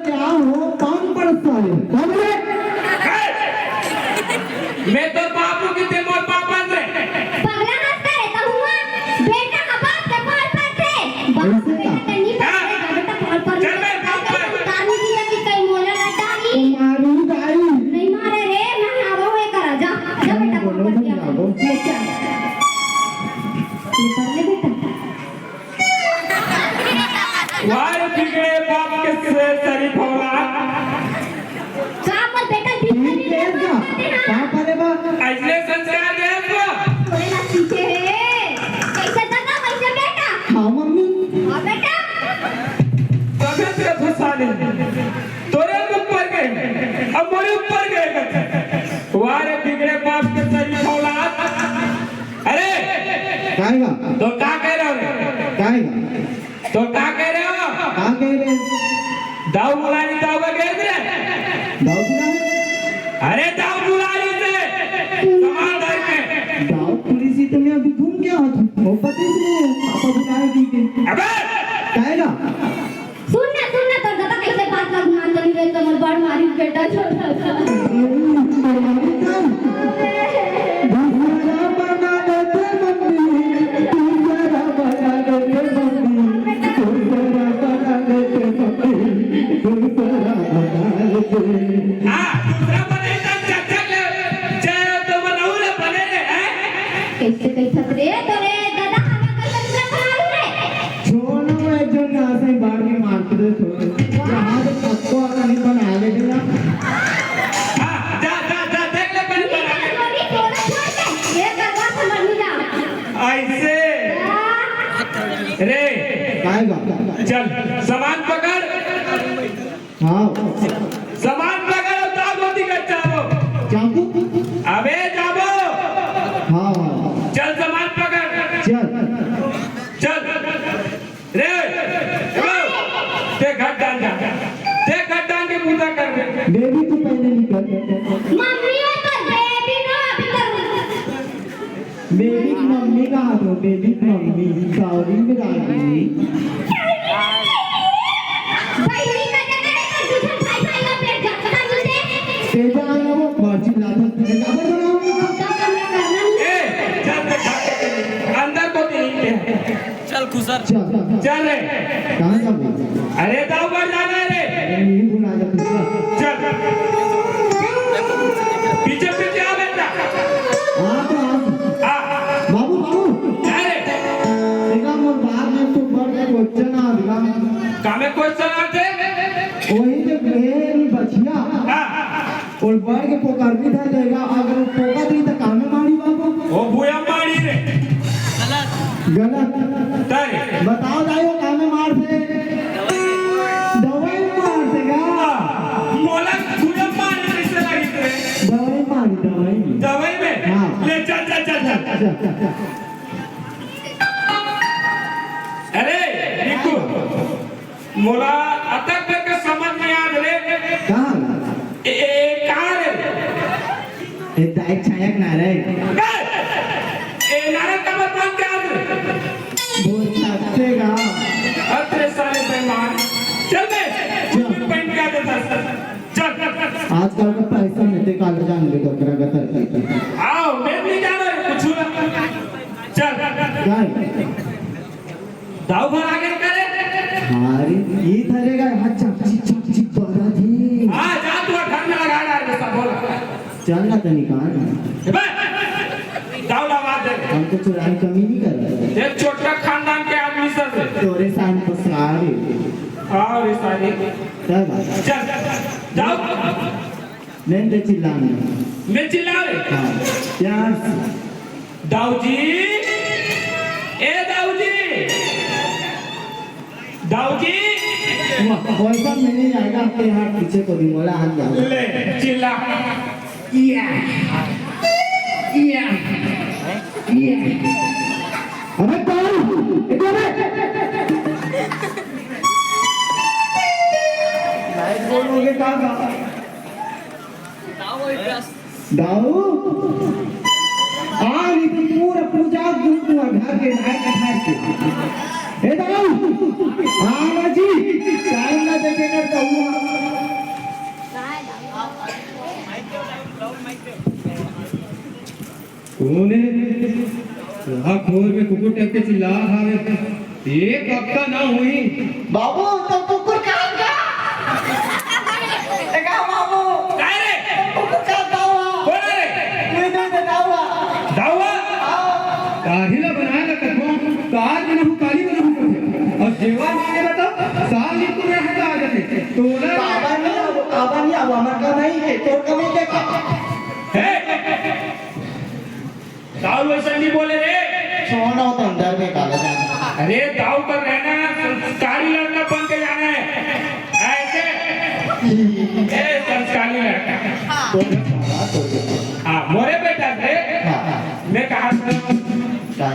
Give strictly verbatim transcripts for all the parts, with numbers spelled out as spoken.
क्या हो, कौन पड़ता है? कौन रे? मैं तो बापू की ते मोर पापा रे। पगला हंसता रहता हुआ, बेटा का बाप के पार पड़ते। बाप ऐसे का? बेटा नहीं पड़ते, हाँ। बेटा पार पड़ते। चल बे, बाप पर। उतारने की लगी कहीं मोला ना डाली। मारू दाई। नहीं मारे रे, मैं आवा हुए करा, जा, जा बेटा, बोलो, पापा तुम क्या? जाओ। ले चल। ये कर ले बेटा। वाह रे बिगड़े बाप के से शरीफ औलाद। का पर बेटा ठीक है, का? का करे बा? ऐसने संस्कार दे तो। थोड़े ना सीखे है। कैसे दादा, कैसे बेटा? हाँ, मम्मी। हाँ, बेटा। तबे तेरे फंसा ले। तोरे ऊपर गए, अब मोरे ऊपर गए। वाह रे बिगड़े बाप के शरीफ औलाद। अरे, काहेगा? तो का कह रहे हो रे? काहेगा? तो का कह रहे हो? का कह रहे हो? दाऊ बुलारी, दाऊ का कह रहे? दाऊ बुलारी? अरे, दाऊ बुलारी से सामान धर के। दाऊ पुलिस ही तो मैं अभी घूम के आया था। वो पता ही नहीं है, पापा बुलाए भी थे। अबे! काहेगा? सुन ना, सुन ना, तोर दादा कैसे बात ला घुमान तो नहीं रहता, मोर बड़ मारी बेटा छोटा सा। दूसरा बना लेते मम्मी, दूसरा बना लेते मम्मी, दूसरा बना लेते मम्मी, दूसरा बना लेते। हाँ, दूसरा बने तो चक्कर ले, चाहे तो बनाऊ ले बने ले, हैं? कैसे कैसे रे, तो रे दादा, हमें कैसे दूसरा बना लूं रे? छोड़ो, मैं जो ना से बार में मारते थे, तो यहाँ तो सबको आने बना ले देना। हाँ, जा, जा, जा, देख ले, पहले बना ले। ये करवा समझ में जा। ऐसे। हाँ। रे। आएगा। चल, सामान पकड़। हाँ। सामान पकड़, दाऊ गोदी का चाबो। चाबो? अबे, चाबो। हाँ, हाँ। चल, सामान पकड़। चल। चल। रे, ए, ते घट डाल जा। ते घट डाल के पूजा कर दे। बेबी, तू पहले निकल। मम्मी, वो तो बेबी ना, अभी तो बेबी की मम्मी कहाँ तो? बेबी की मम्मी, सॉरी मेरा आदमी। बहिनी का जगह है, तो दूसरा भाई, भाई का पेट झटका दे। तेजा आया वो बाजी लाता, तेरे काबर बनाओ? तो कमरा करना नहीं। ए, चल, चल, चल, अंदर को नहीं है। चल खुसर। चल, चल, चल। चल रे। कहाँ जाबो? अरे दाऊ घर जाना है रे। अरे नहीं बुला जा तू। चल। पीछे पीछे आ बेटा। हाँ तो आ। हाँ। बाबू, बाबू। क्या रे? देखा मोर बात में तो बड़ क्वेश्चन आ गया। का में क्वेश्चन आते? वही जो मेरी बचिया। हाँ। ओला बढ़ के पोकरनी धर लेगा, अगर वो पोकत रही तो कामे मारी बाबू। वो भूया मारी रे। गलत। तारे। बताओ दाई, वो कामे मारथे? दवाई मारथे का? मोला भूया मारी कैसे लगी रे? दवाई मारी, दवाई। दवाई में? हाँ। ले चल, चल, चल, चल। चल, चल, चल। अरे, निकू। मोला अतक बेर के समझ नइ आत रे। कहाँ? ए, ए, कहाँ रे? ए, दाई छायक नारे। ए, ए, नारे कमर बांध के आत रे। वो छाते का। अतरे साले बेईमान। चल बे, चल। तू भी पहन के आ जा था। चल। आजकल का पैसा में ते काले जान दे तो करा गतर की। आओ, मैं नहीं जाना कुछ ना। चल। चल। दाऊ घर आगे करे। हाँ रे, ये धरेगा, हाँ, चाची, चाची, बड़ा जी। हाँ, जा तू घर में लगा डाल, सब बोल। चल ना तनी कहाँ ना। ए बे, दाऊ ला आवाज दे। हम तो चुराई कमी नहीं कर रहे। ये छोटा खानदान के आदमी सब है। तोरे साथ तो सारे। हाँ रे सारे। चल भाई। चल, दाऊ। नहीं तो चिल्ला नहीं। मैं चिल्ला रे। हाँ, प्यार से। दाऊ जी, ए दाऊ जी, दाऊ जी। वाह, वैसा मैंने आएगा आपके हाथ पीछे को भी मोला हाथ डाल। ले, चिल्ला। या, या, या। अबे दाऊ, इधर आ। लाइट बोलोगे कहाँ का? दाऊ, आज ये तो पूरा पूजा ग्रुप हुआ घर के लाइट अठार के। हे दाऊ, आना जी, टाइम ना देखे कर कहुआ। कोन हे? वहाँ खोर में कुकुर टाइप के चिल्ला हवे। एक हफ्ता ना हुई। बाबू, तो कुकुर कहाँ का? ए, का बाबू? काय रे? कुकुर का दावा? कोन रे? ये दे दे दावा। दावा? हाँ। दाढ़ी ला बनाए ला कथो, कार में नहू, काली में नहू कथे। अउ जेवा मांगे ला तो, साल निकुल रहा है तो आ जाते। तोला बाबा नहीं आवा, बाबा नहीं आवा, हमर का नहीं के, तोर का नहीं देखा। हे! दाऊ वैसा नहीं बोले रे। छोड़ो तो अंदर में काला जाना। अरे दाऊ का रहना संस्कारी लड़का बन के जाना है। ऐसे ए संस्कारी लड़का। तो हाँ, मोरे बेटा से हाँ, हाँ। मैं कहा था। का?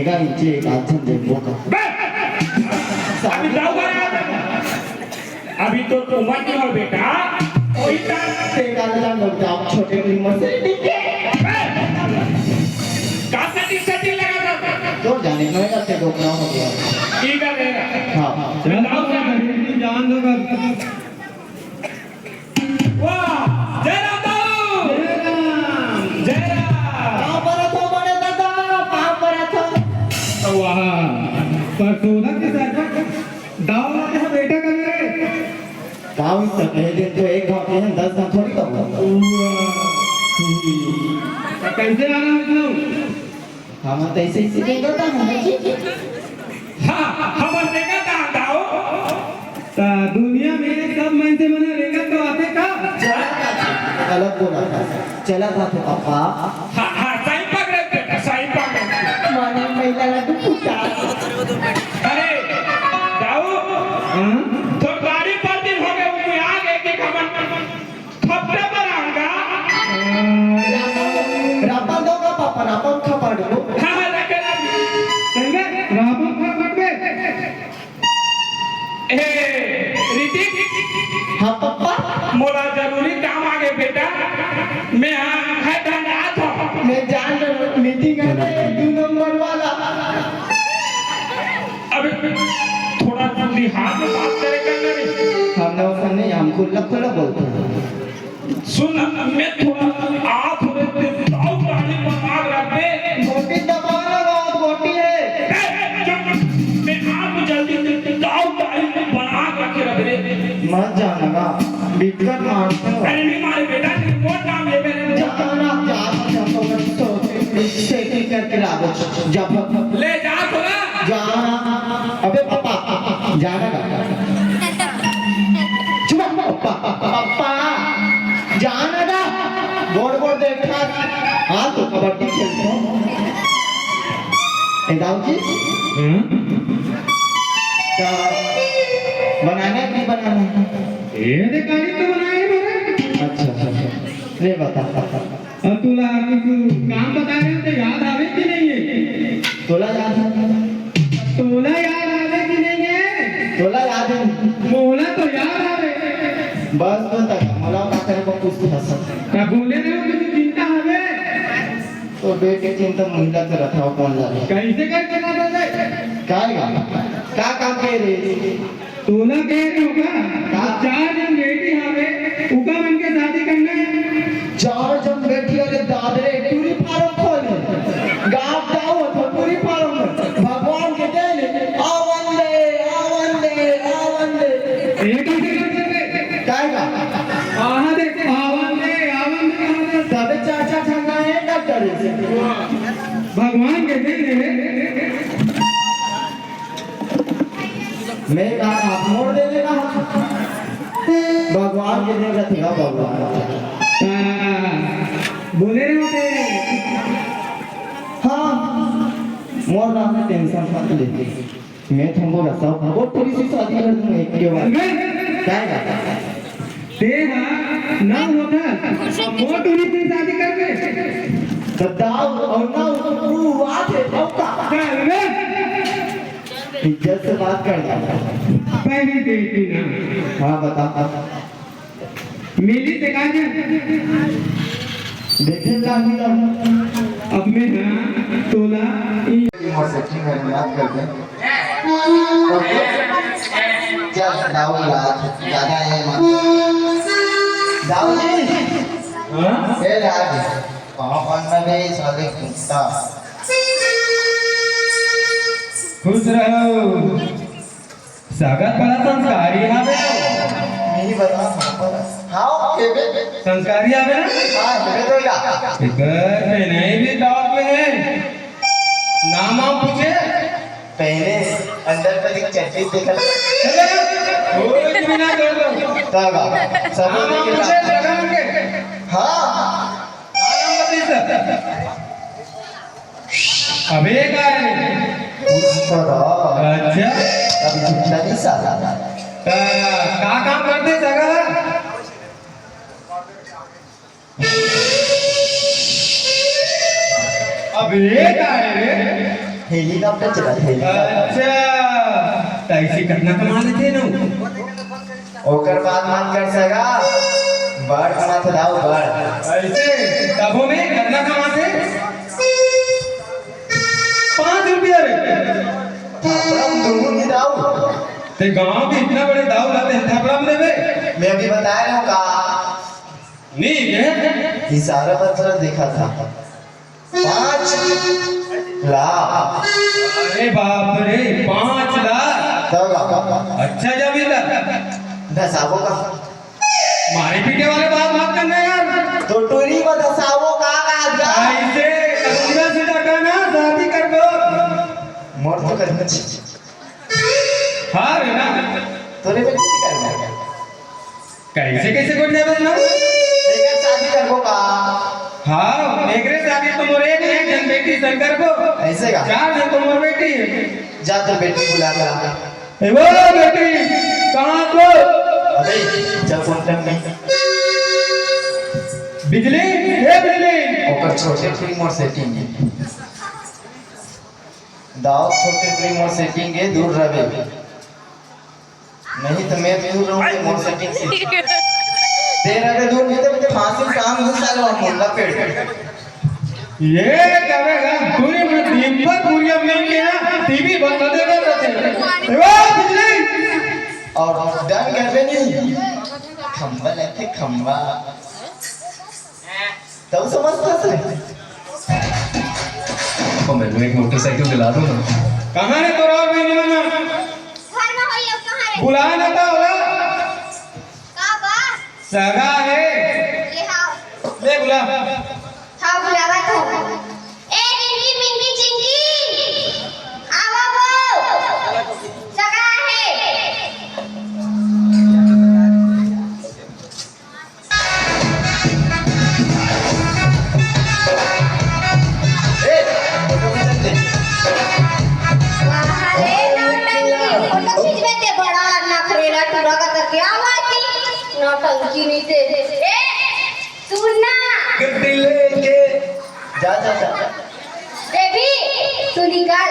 एका नीचे एक आध झन देखबो का? बे! अभी दाऊ का रहा था। अभी तो उम्र नहीं हो बेटा, वही तक। तेरा लगा लोग जाओ, छोटे की उम्र से ठीक है। का setting, setting लगा था? तो जाने का है, कैसे डोकरा हो गया। ठीक है, रहेगा। हाँ। मैं दाऊ का जान दो बस। वाह, जय राम दाऊ। जय राम। जय राम। पाँव परत हो बड़े दादा, पाँव परत हो। वाह, पर सोना के सर पर दाव लाते हैं बेटा का मेरे। दाव ही तो पहले दिन तो एक घाव के हैं, दस घाव थोड़ी तो हुआ। वाह। तो कैसे आ रहा है तू? हम तो ऐसे ही सीधे करता हूँ जी। हाँ, हम देखा था दाऊ। ता दुनिया में सब मन से मना रेंगत तो आथे का? चला था, गलत बोला था। चला था तो पापा। हाँ, हाँ, सही पकड़े बेटा, सही पकड़े। मना महिला लड्डू फूटा। अरे, दाऊ, हाँ? तो गाड़ी पर दिन हो गए, वो आ गए कि खबर थपड़े पर आऊंगा। रापन दो का पापा, रापन खपड़ दो। हाँ, हाँ, रखे, रखे। चल बे, रापन खपड़ बे। ए, ऋतिक। हाँ, पापा। मोला जरूरी काम आ गए, बेटा। मैं हाँ, है धंधा था। मैं जान रहा हूँ, meeting है ना, एक दो नंबर वाला। अबे, थोड़ा लिहाज में बात करे कर ना रे। हम लोग नहीं, हम खुला खुला बोलते हैं। सुन, मैं थोड़ा आ थोड़े दिन दाऊ दाढ़ी बना रख दे। गोटी दबा ना, बहुत गोटी है। ए, चुप। मैं आ तो जल्दी से दाऊ दाढ़ी बना रखे रख दे। मत जाना ना, बिकट मारते हो। अरे नहीं मारे बेटा, तेरे कौन नाम ले मेरे? जाना, जा, जा, तो मैं तो सेटिंग करके ला दो। जा, भाग, भाग। ले जा थोड़ा। जा। अबे पापा, जाना ना। चुप, पापा, पापा, जाना ना। गोड़ गोड़ देखा। हाँ, तो कबड्डी खेलते हैं। ए, दाऊ जी? हम्म? तो बनाना है कि बनाना है? ये दे, गाड़ी तो बनाए मेरे। अच्छा, अच्छा, अच्छा। ले बता, बता। अब तोला कुछ काम बताए रहे तो याद आवे कि नहीं है? तोला याद है? तोला याद आवे कि नहीं है? तोला याद है? मोला तो याद आवे। बस तो तक मोला का करे को कुछ था सब। क्या बोले रहे हो, कुछ चिंता हवे? तो बेटे चिंता महिला तो रखा हो कौन ला? कैसे कर करना था? काय का? का काम के रे? तोला कह रहे हो का? का? चार जन बेटी हवे, उका मन के शादी करना है। चार जन बेटी वाले दादरे टूरी फार्म खोले। गाँव जाओ तो टूरी फार्म में। भगवान के देन, आवन दे, आवन दे, आवन दे। ये कैसे कर सकते? काय का? आहा दे, आवन दे, आवन दे, आवन दे। तबे चाचा ठंडा है डॉक्टर। भगवान के देन है। मैं कहा, आप मोड़ दे देना। भगवान के देन रखेगा भगवान। हाँ, बोले रहे होते। हाँ, मोर नाम है, tension मत ले। मैं तुमको बताऊँ, वो थोड़ी सी शादी कर दूंगा एक के बाद। अबे! क्या है? ते हा ना होता, मोर टूरी से शादी कर दे। तो दाऊ और ना वो आते, और का? क्या है बे? इज्जत से बात कर यार। पहली बेटी ना। हाँ, बता। मिली ते का जा? देखे का मिला? अब मैं ना तोला ई और सच्ची में याद कर दे। चल, दाऊ ला, ज्यादा है मत। दाऊ जी, हाँ? ए ला दे। पाँव पड़ना बे, साले कुत्ता। खुश रहो। सगा बड़ा संस्कारी हवे। नहीं बता, हाँ, ये बे। संस्कारी हवे ना? हाँ, ये तो या। इधर में नहीं भी टॉप में है। नाम वाम पूछे? पहले अंदर पर एक चड्डी देखा। चलो, कोई भी ना कर दो। तब आ, सब नाम वाम पूछे, सगा के? हाँ। नाम बता सर। अबे का है? अच्छा। अभी झूठा नहीं साला। का, का काम करते सगा? अबे का है रे? हेलीकॉप्टर चला, हेलीकॉप्टर। अच्छा, तो ऐसे कितना कमा लेते ना? ओकर बात मत कर सगा, बड़ कमाथे दाऊ, बड़। ऐसे तभो में कितना कमाथे? पाँच रुपया रे। थपड़ा में दूंगी दाऊ। ते गांव के इतना बड़े दाऊ लाते हैं, थपड़ा में देवे? मैं अभी बता रहा हूँ का। नहीं है। इशारा पत्र देखा था। पाँच लाख। अरे बाप रे, पाँच लाख। तब का? अच्छा जमींदार। धसाबो का? मारे पीटे वाले बात मत करना यार। तो टूरी में धसाबो का, का, का? ऐसे उल्टा सीधा कहना, शादी कर दो। मोर तो करना चाहिए। हाँ रे ना। तोरे में किसी करना है? कैसे, कैसे कर देबे ना? एकर शादी करबो का? हाँ, एकरे शादी तो मोर एक, एक जन बेटी शंकर को। ऐसे का? चार जन तो मोर बेटी है। जा तो बेटी बुला ला। ए वो बेटी, कहाँ को? अबे, जा कॉन्टैक्ट में। बिजली, हे बिजली। ओकर छोटे फिल्म और सेटिंग है। दाऊ छोटे फिल्म और सेटिंग है, दूर रहे। नहीं तो मैं दूर रहूंगी, मोर सेटिंग से। तेरा के दूर नहीं तो फांसी काम घुसा लो हम मुल्ला पेड़। ये करेगा पूरी में दिन भर पूरी में के ना टीवी बंद कर देगा तो। ए, ओ बिजली। और डन कर दे नहीं। खंबा लेते खंबा। तब समझता से। तो मैं एक मोटरसाइकिल दिला दूंगा। कहाँ है तोरा और मेरी मना? घर में होई, अब कहाँ रे? बुला ना था होला। का बा? सगा है। ले हाँ। ले बुला। हाँ, बुलावा तो। ए, रिंकी, मिंकी, चिंकी, आवा वो। सगा है। वाह रे, नौटंकी, फोटो खींचबे ते बड़ा नखरेला टूरा का करके आवा की नौटंकी नहीं ते। ए, सुन ना। गड्डी लेके जा, जा, जा। बेबी, तू निकल।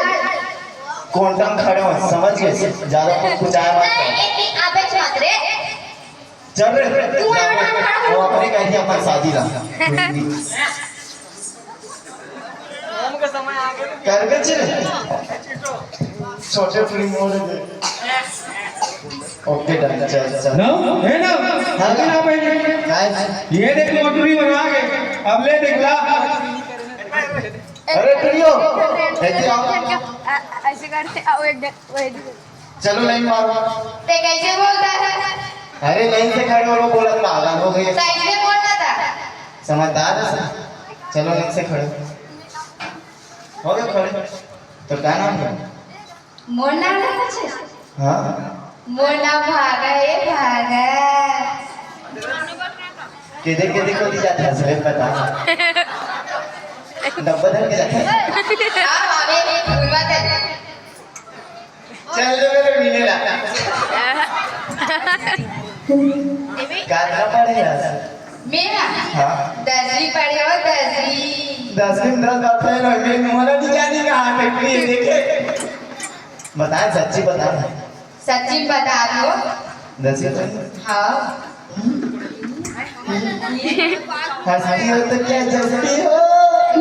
कॉन्टैक्ट खड़े हो, समझ गए? ज्यादा कुछ, कुछ आया मत कर। ए, ए, अबे मत रे। चल रे, तू जा, आना, आना, आना। वो अपने कह दिया अपन शादी ला। कर दे चल। छोटे फिल्म मोड़ दे। ओके, डन, चल, चल। ना, है ना? हाँ। अभी ना पहले। काय? ये देख, मोटरी बना के। अब ले देख ला। अरे, प्रियो, ऐसे आओ। ऐसे करते आओ, एक दे-, वो एक दे-, चलो लाइन मारो। ते कैसे बोलता है? अरे लाइन से खड़े हो, बोला पागल हो गए। साइड में बोलता था। समझदार है सर। चलो लाइन से खड़े हो। हो गए खड़े। तो क्या नाम है? मोर नाम है कुछ? हाँ। मोर नाम भागा है, भागा। केदे केदे को दी जाता है, सर बता। डब्बा धर के जाता है। हाँ, भाभी, घूमवा दे। चल दे मेरे मीने ला। कितना पढ़े आज? मेरा? हाँ। दसवीं पढ़े हो, दसवीं। दसवीं में दस बार फेल हो गए, मोहरा नहीं जानी कहाँ फेंकनी है, देखे। बता, सच्ची बता। सच्ची बता दो। दसवीं पढ़े? हाँ। हंसती हो तो क्या जलती हो?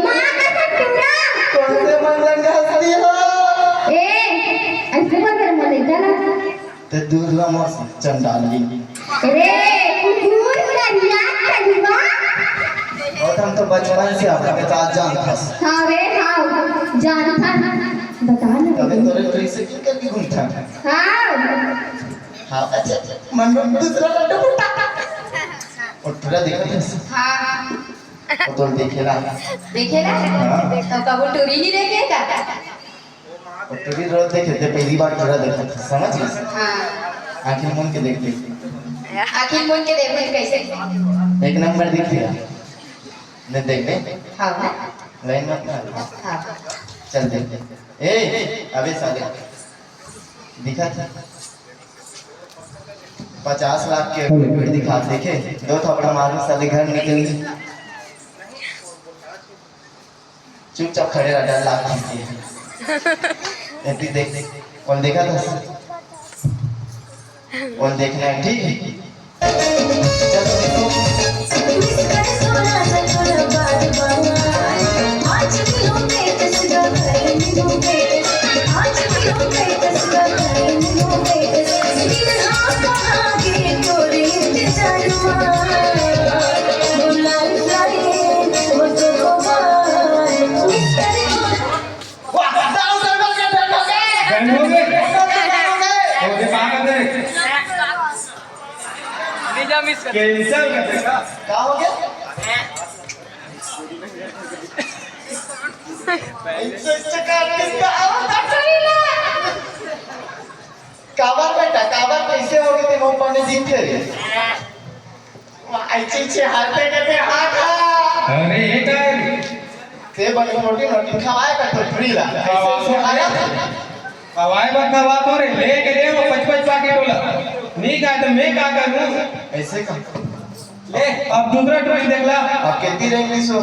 माँ का ससुरा। कौन से मंजन का हंसती हो? ए, ऐसे मत ते दूर ला मोर से चंडाली। रे कुकुर करिया कलुआ। और हम तो बचपन से आपका के साथ जानथस। हाँ रे हाँ जानथस। बता ना। तबे तोरे ट्री से क्यों करके घूमता? हाँ। हाँ, अच्छा, मन में दूसरा लड्डू फूटा। और टुरा देखत हस? हाँ। वो तो देखेला। देखेला? हाँ। तो कबो टुरी नहीं देखे का? वो टुरी रोज देखे थे, पहली बार टुरा देखा था, समझ गए? हाँ। आँखी मूंद के देख ले। आँखी मूंद के देख ले कैसे? एक नंबर दिख गया। नहीं देख ले। हाँ। लाइन मत मार। हाँ। चल देख ले। ए, अबे साले। दिखा था। पचास लाख के हेलो। दिखा देखे, दो थपड़ा मारो साले घर निकल गए। चुपचाप खड़े रह, डर लाग रही है। एती देख, कौन देखा था? कौन देखना है, ठीक है? चल, देखो। वाह, down, down, down, down, down, down. बंद हो गए? बंद हो गए? हो गए, पागल है। कैंसिल कर देगा। का हो गया? इससे, इससे का, इसका आवाज अच्छा नहीं लगा। काबर बेटा, काबर कैसे हो गए थे वो पौने दिन थे? वाह, ऐसे, ऐसे हाथ पे कहते हाथ, हाँ। अरे, ये क्या है? ते बने मोटी नोटी खवाए का तो फ्री ला। ऐसे, ऐसे आया था। खवाए बा खवा तो रे, लेके दे वो पच पच पाकेट वाला। नहीं कहा तो मैं क्या करूँ? ऐसे का? ले, अब दूसरा ट्राई देख ला। अब कितनी रहेंगी सो?